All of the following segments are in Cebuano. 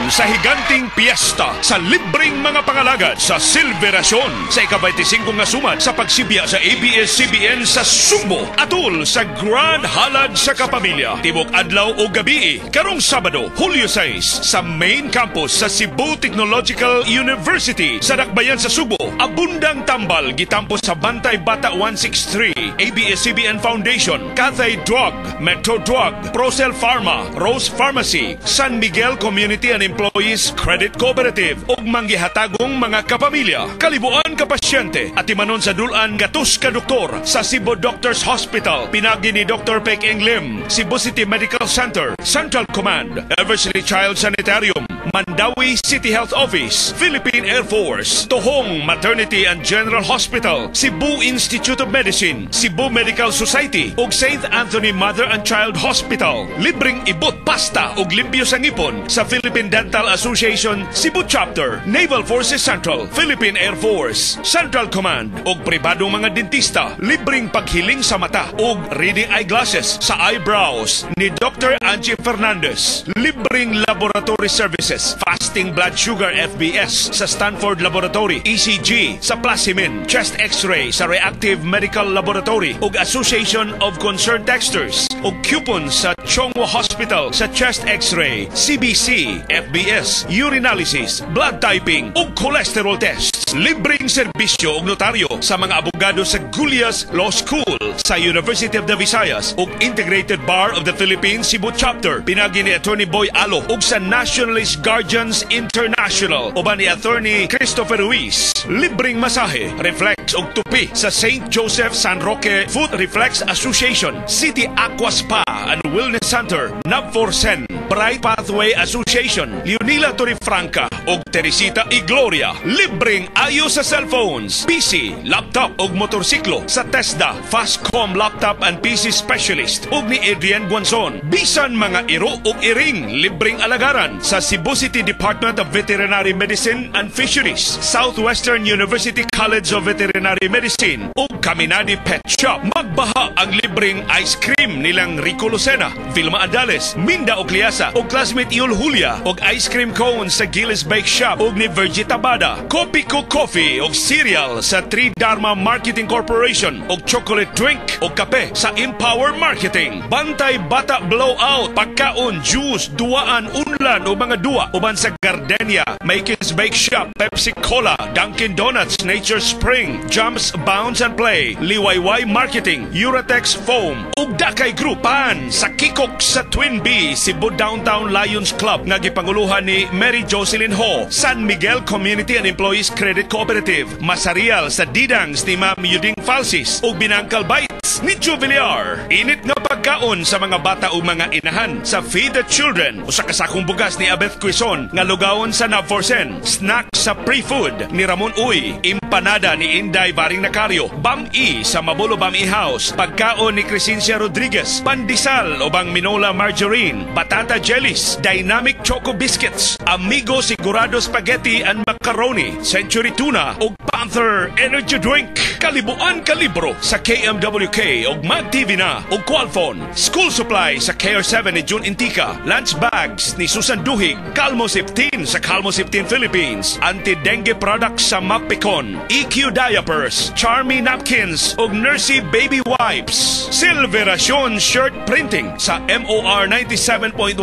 Higayon sa higanting piyesta sa libreng mga pangalagad sa Silverasyon sa ika-25 nga sumad sa pagsibya sa ABS-CBN sa Sugbo. Atul sa Grand Halad sa Kapamilya. Tibok adlaw o gabi karong Sabado, Hulyo 6, sa main campus sa Cebu Technological University sa Dakbayan sa Sugbo. Abundang tambal gitampo sa Bantay Bata 163, ABS-CBN Foundation, Cathay Drug, Metro Drug, Procel Pharma, Rose Pharmacy, San Miguel Community and Employees Credit Cooperative ug manggihatagong mga kapamilya. Kalibuan ka pasyente at timanon sa dulan gatos ka doktor sa Cebu Doctors Hospital. Pinagi ni Dr. Pek Lim, Cebu City Medical Center, Central Command, Eversley Child Sanitarium, Mandaue City Health Office, Philippine Air Force, Tohong Maternity and General Hospital, Cebu Institute of Medicine, Cebu Medical Society ug St. Anthony Mother and Child Hospital. Libreng ibot, pasta ug limpyo sa ngipon sa Philippine Dental Association Cebu Chapter, Naval Forces Central, Philippine Air Force, Central Command ug pribadong mga dentista. Libreng paghiling sa mata ug reading eyeglasses sa eyebrows ni Dr. Angie Fernandez. Libreng laboratory services, fasting blood sugar FBS sa Stanford Laboratory, ECG sa Placimin, chest X-ray sa Reactive Medical Laboratory ug Association of Concerned Texters ug coupon sa Chong Hua Hospital sa chest X-ray, CBC, FBS, urinalysis, blood typing ug cholesterol tests. Libreng serbisyo ug notaryo sa mga abogado sa Gulias Law School sa University of the Visayas ug Integrated Bar of the Philippines Cebu Chapter pinagi ni Attorney Boy Alo ug sa Nationalist Guardians International uban ni Attorney Christopher Ruiz. Libreng masahe, reflex ug tupi sa St. Joseph San Roque Foot Reflex Association, City Aqua Spa and Wellness Center, Nabforsen, Bright Pathway Association, Leonila Torifranca ug Teresita Igloria. Libreng ayo sa cellphones, PC, laptop ug motorsiklo sa TESDA, Fastcom Laptop and PC Specialist ug ni Adrian Guanzon. Bisan mga iro ug iring, libreng alagaran sa Cebu City Department of Veterinary Medicine and Fisheries, Southwestern University College of Veterinary Medicine ug Kaminadi Pet Shop. Magbaha ang libreng ice cream nilang Rico Lucena, Vilma Andales, Minda Ocliasa ug classmate Iul Julia ug ice cream cones sa Gillis Bake Shop ug ni Virgie Tabada. Kopiko Coffee ug cereal sa Tri Dharma Marketing Corporation ug chocolate drink ug kape sa Empower Marketing. Bantay Bata Blowout, pagkaon, juice, duwaan, unlan o mga duwa uban sa Gardenia, Make's Bake Shop, Pepsi Cola, Dunkin Donuts, Nature Spring, Jumps, Bounce and Play, Liwayway Marketing, Uratex Foam, ug Dakay Group pan sa Kikok sa Twin B, Cebu Downtown Lions Club nga gipanguluhan ni Mary Jocelyn Ho, San Miguel Community and Employees Credit Cooperative, Masarial sa Didangs ni Ma'am Yuding Falsis ug Binangkal Bites ni Jubiliar. Init nga pagkaon sa mga bata ug mga inahan sa Feed the Children, usa ka sakong bugas ni Abeth Quizon nga lugawon sa Nabforsen, snack sa pre-food ni Ramon Uy, empanada ni Inday Baring Nacario, Bam-i sa Mabulo Bam-i House, pagkaon ni Crescencia Rodriguez, pandesal ubang Minola Margarine, batata jellies, Dynamic Choco Biscuits, Amigo Sigurado Spaghetti and Macaroni, Century Tuna ug Panther Energy Drink. Kalibuan kalibro sa KMWK ug Mag TV na ug Qualfon. School supply sa KR7 ni June Intika, lunch bags ni Susan Duhig, Calmo 15 sa Calmo 15 Philippines, anti-dengue products sa Mapicon, EQ Diapers, Charmy Napkins ug Nursey Baby Wipes. Silverasyon Shirt Printing sa MOR 97.1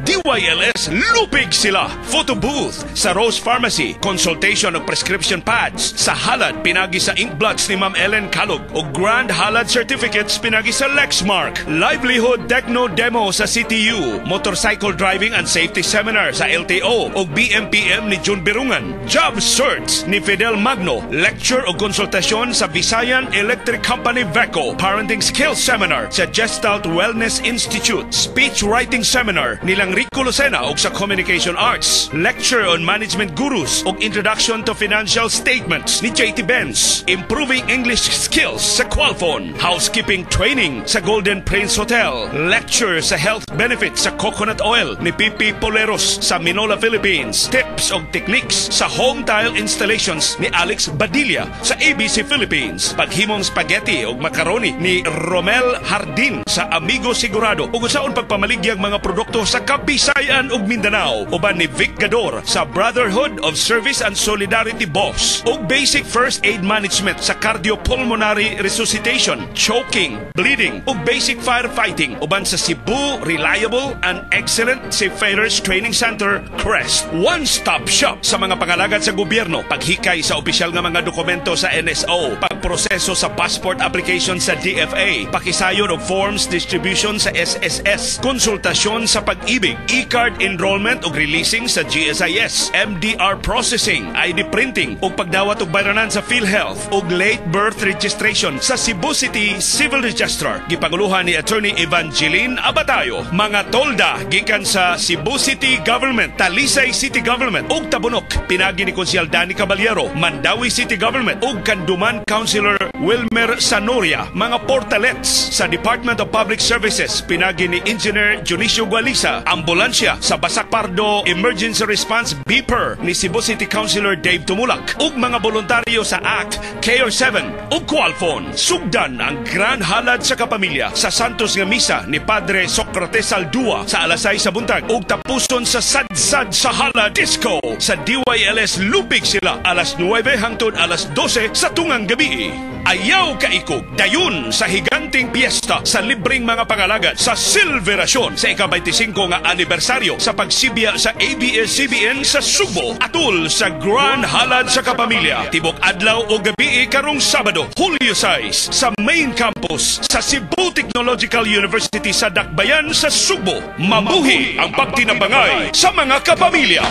DYLS, lupig sila. Photo booth sa Rose Pharmacy, consultation ug prescription pads sa Halad pinagi sa Ink Blots ni Ma'am Ellen Calog ug Grand Halad Certificates pinagi sa Lexmark. Livelihood Techno Demo sa CTU, Motorcycle Driving and Safety Seminar sa LTO ug BMPM ni June Birungan. Job Search ni Fidel Magno, lecture ug konsultasyon sa Visayan Electric Company VECO, Parenting Skills Seminar sa Gestalt Wellness Institute, Speech Writing Seminar nilang Rico Lucena ug sa Communication Arts, Lecture on Management Gurus ug Introduction to Financial Statements ni JT Benz, Improving English Skills sa Qualfon, Housekeeping Training sa Golden Prince Hotel, Lecture sa Health Benefits sa Coconut Oil ni Pipi Poleros sa Minola Philippines, Tips ug Techniques sa Home Tile Installations ni Alex Badilla sa ABC Philippines, Paghimong Spaghetti ug Macaroni ni Romel Hardin sa Amigo Sigurado ug usaon pagpamaligyang mga produkto. Departamento sa Kabisayan ug Mindanao uban ni Vic Gador sa Brotherhood of Service and Solidarity Boss ug Basic First Aid Management sa Cardiopulmonary Resuscitation, Choking, Bleeding ug Basic Firefighting uban sa Cebu Reliable and Excellent Seafarers Training Center, CREST. One-stop shop sa mga pangalagad sa gobyerno, paghikay sa opisyal nga mga dokumento sa NSO, pagproseso sa passport application sa DFA, pakisayon og forms distribution sa SSS, konsultasyon sa Pag-IBIG, e-card enrollment ug releasing sa GSIS, MDR processing, ID printing ug pagdawat og bayranan sa PhilHealth ug late birth registration sa Cebu City Civil Registrar. Gipanguluhan ni Attorney Evangeline Abatayo. Mga tolda gikan sa Cebu City Government, Talisay City Government ug Tabunok. Pinagi ni Konsehal Danny Caballero, Mandaue City Government ug Canduman Councilor Wilmer Sanoria. Mga portalets sa Department of Public Services, pinagi ni Engineer Dionisio Gualisa. Ambulansya sa Basak Pardo Emergency Response Beeper ni Cebu City Councilor Dave Tumulak ug mga voluntaryo sa ACT, KR7 ug Qualfon. Sugdan ang Grand Halad sa Kapamilya sa Santos nga Misa ni Padre Socrates Saldua sa alas 6 sa buntag ug tapuson sa Sadsad sa Halad Disco sa DYLS Lupig sila alas 9 hangtod alas 12 sa tungang gabi. Ayaw kaikog, dayon sa higanting piyesta sa libreng mga pangalagad sa Silverasyon sa ika-25 nga anibersaryo sa pagsibya sa ABS-CBN sa Sugbo. Atul sa Grand Halad sa Kapamilya. Tibok adlaw o gabi karong Sabado, Hulyo 6, sa main campus sa Cebu Technological University sa Dakbayan sa Sugbo. Mabuhi ang pagtinabangay sa mga kapamilya.